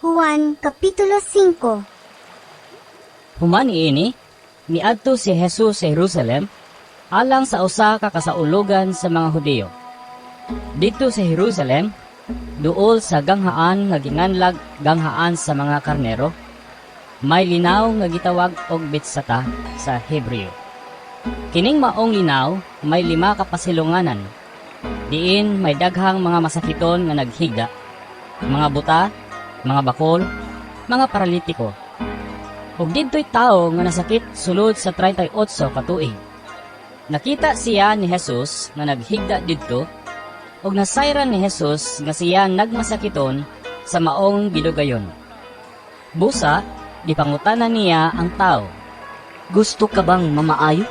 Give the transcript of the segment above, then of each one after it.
Juan Kapitulo 5. Human niini, miadto si Jesus sa Jerusalem alang sa usa ka kasaulugan sa mga Hudiyo. Didto sa Jerusalem, duol sa ganghaan nga ginganlag Ganghaan sa mga Karnero, may linaw nga gitawag og Betsata sa Hebreo. Kining maong linaw may lima ka pasilunganan. Diin may daghang mga masakiton nga naghigda, mga buta, mga bakol, mga paralitiko. Ug didto'y tawo nga nasakit sulod sa 38 ka tuig. Nakita siya ni Jesus nga naghigda didto, ug nasayran ni Jesus nga siya nagmasakiton sa maong gidugayon. Busa, gipangutana niya ang tawo. "Gusto ka bang mamaayo?"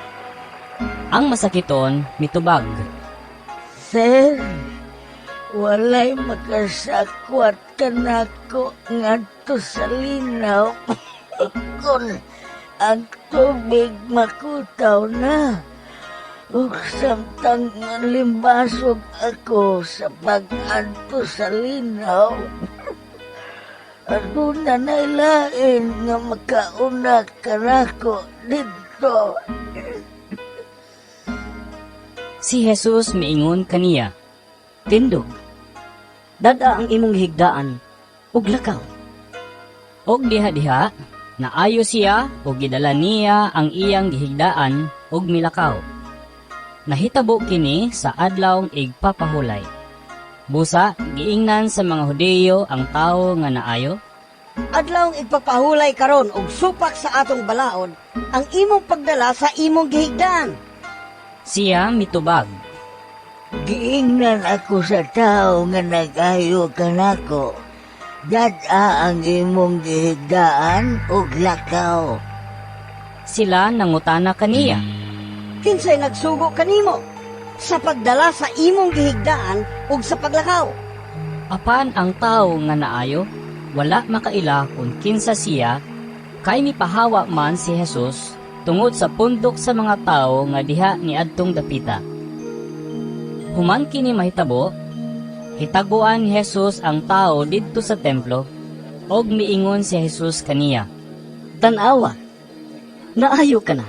Ang masakiton mitubag, "Sir, walay makasakwat kanako ngadto sa linaw kung ang tubig makutaw na. Ug samtang limbasog ako sa pag-adto sa linaw, aduna nay lain nga makauna kanako didto." Si Jesus miingon kaniya, "Tindog. Dad-a ang imong higdaan ug lakaw." Og diha-diha, naayo siya ug gidala niya ang iyang gihigdaan ug milakaw. Nahitabo kini sa Adlaw Igpapahulay. Busa, giingnan sa mga Hudiyo ang tawo nga naayo, "Adlaw Igpapahulay karon ug supak sa atong balaod ang imong pagdala sa imong gihigdaan." Siya mitubag, "Giingnan ako sa tao nga nag-ayo kanako, 'Dad-a ang imong gihigdaan ug lakaw.'" Sila nangutana kaniya, "Kinsay nagsugo kanimo sa pagdala sa imong gihigdaan ug sa paglakaw?" Apan ang tawo nga naayo, wala makaila kung kinsa siya, kay mipahawa man si Jesus tungod sa pundok sa mga tawo nga diha niadtong dapita. Human kini mahitabo, hitaguan ni Jesus ang tao didto sa templo, og miingon si Jesus kaniya, "Tan-awa, naayo ka na.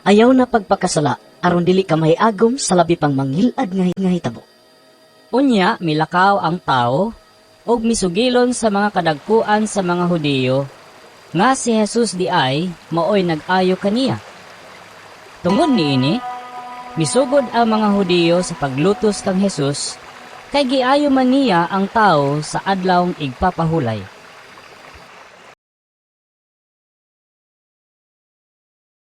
Ayaw na pagpakasala aron dili ka mahiagom sa labi pang mangilad nga hitabo." Unya milakaw ang tao ug misugilon sa mga kadagkuan sa mga Hudiyo nga si Jesus diay maoy nag-ayo kaniya. Tungod niini, misugod ang mga Hudiyo sa paglutos kang Jesus kay giayo man niya ang tao sa Adlaw Igpapahulay.